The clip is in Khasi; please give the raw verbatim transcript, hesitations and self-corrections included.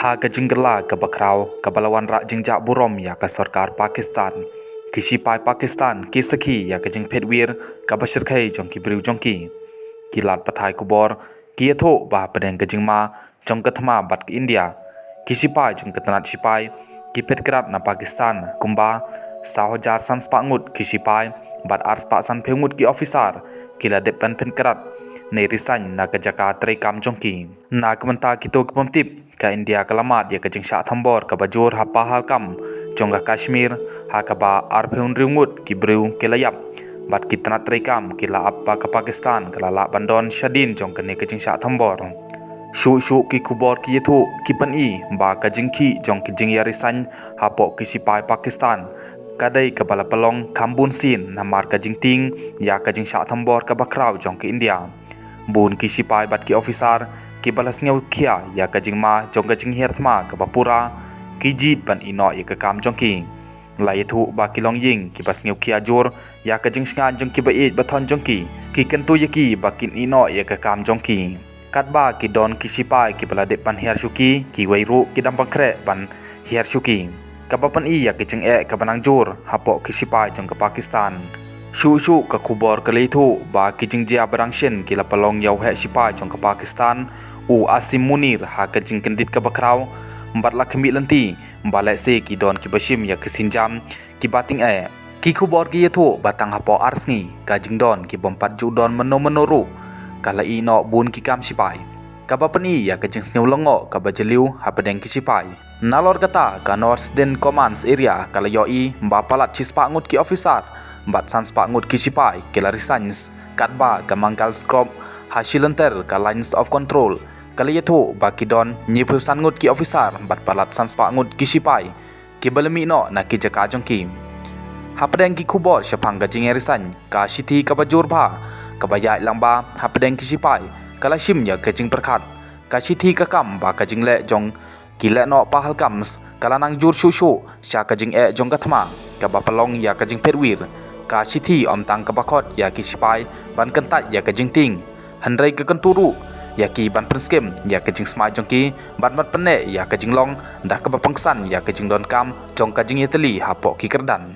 Ha ka jingkylla kaba khraw kaba la wanrah jingjah burom ïa ka sorkar Pakistan, ki shipai Pakistan ki sakhi ïa ka jingphet wir kaba shyrkhei jong ki briew jong ki. Ki lad pathai khubor ki ïathuh ba hapdeng ka jingma jong ka thma bad ka India, ki shipai jong ka tnat shipai ki phet krad na Pakistan kumba saw hajar san spah ngut ki shipai bad ar spah san phew ngut ki officer ki la dep ban phet krad ne resign na ka jaka treikam jong ki. Na ka bynta kito ki bym tip, ka India ka la mad ïa ka jingshah thombor kaba jur ha Pahalgam jong ka Kashmir, ha kaba ar phew hynriew ngut ki briew ki la ïap bad ki tnat treikam ki la ap ba ka Pakistan ka la lah ban don shadien jong kane ka jingshah thombor. Shuh shuh ki khubor ki ïathuh ki pyni ba ka jingkhih jong ki jingïaresign hapoh ki shipai Pakistan ka dei kaba la pynlong kham bun sien namar ka jingtieng ïa ka jingshah thombor kaba khraw jong ka India. Bun ki shipai bad ki officer kiba la sngewkhia ïa ka jingma jong ka jinghiar thma kaba pura, ki jied ban ïeh noh ïa ka kam jong ki. La ïathuh ba ki longïing kiba sngewkhia jur ïa ka jingshngaiñ jong kiba ïeit ba thon jong ki, ki kyntu ïa ki ba kin ïeh noh ïa ka kam jong ki. Katba ki don ki shipai kiba la dep ban hiar shuki, kiwei ruh ki dang pynkhreh ban hiar shuki, kaba pyni ïa ka jingeh kaba nang jur hapoh ki shipai jong ka Pakistan. Shuh shuh ka khubor ka la ïathuh ba ki jingjia ba dang shen ki la pynlong ïa u heh shipai jong ka Pakistan, u Asim Munir, ha ka jingkyndit kaba khraw bad la khmih lynti ba lehse ki don kiba shim ïa ki sienjam kiba tyngeh. Ki khubor ki ïathuh ba tang hapoh ar sngi ka jingdon ki bym pat ju don mynno mynno ruh ka la ïeh noh bun ki kam shipai, kaba pyni ïa ka jingsngew lyngngoh kaba jylliew hapdeng ki shipai. Nalor kata, ka North Eastern Command Area ka la ïohi ba palat shispah ngut ki officer bad san spah ngut ki shipai ki la resign, katba ka Mangalskhop ha shilynter ka Lines of Control ka la ïathuh ba ki don hynñiew phew san ngut ki officer bad palat san spah ngut ki shipai kiba la mih noh na ki jaka jong ki. Hapdeng ki khubor shaphang ka jingïaresign, ka shithi kaba jur bha kaba ïaid lang bad hapdeng ki shipai ka la shim ïa ka jingpyrkhat. Ka shithi ka kam ba ka jingleh jong ki lehnoh Pahalgam ka la nang jur shuh shuh sha ka jingeh jong ka thma, kaba pynlong ïa ka jingphet wir. Ka shithi ym tang kaba khot ïa ki shipai ban kyntait ïa ka jingtieng, hynrei ka kyntu ruh ïa ki ban pynskhem ïa ka jingsmai jong ki bad ban pynneh ïa ka jinglong da kaba pynksan ïa ka jingdonkam jong ka jingïatylli hapoh ki kyrdan.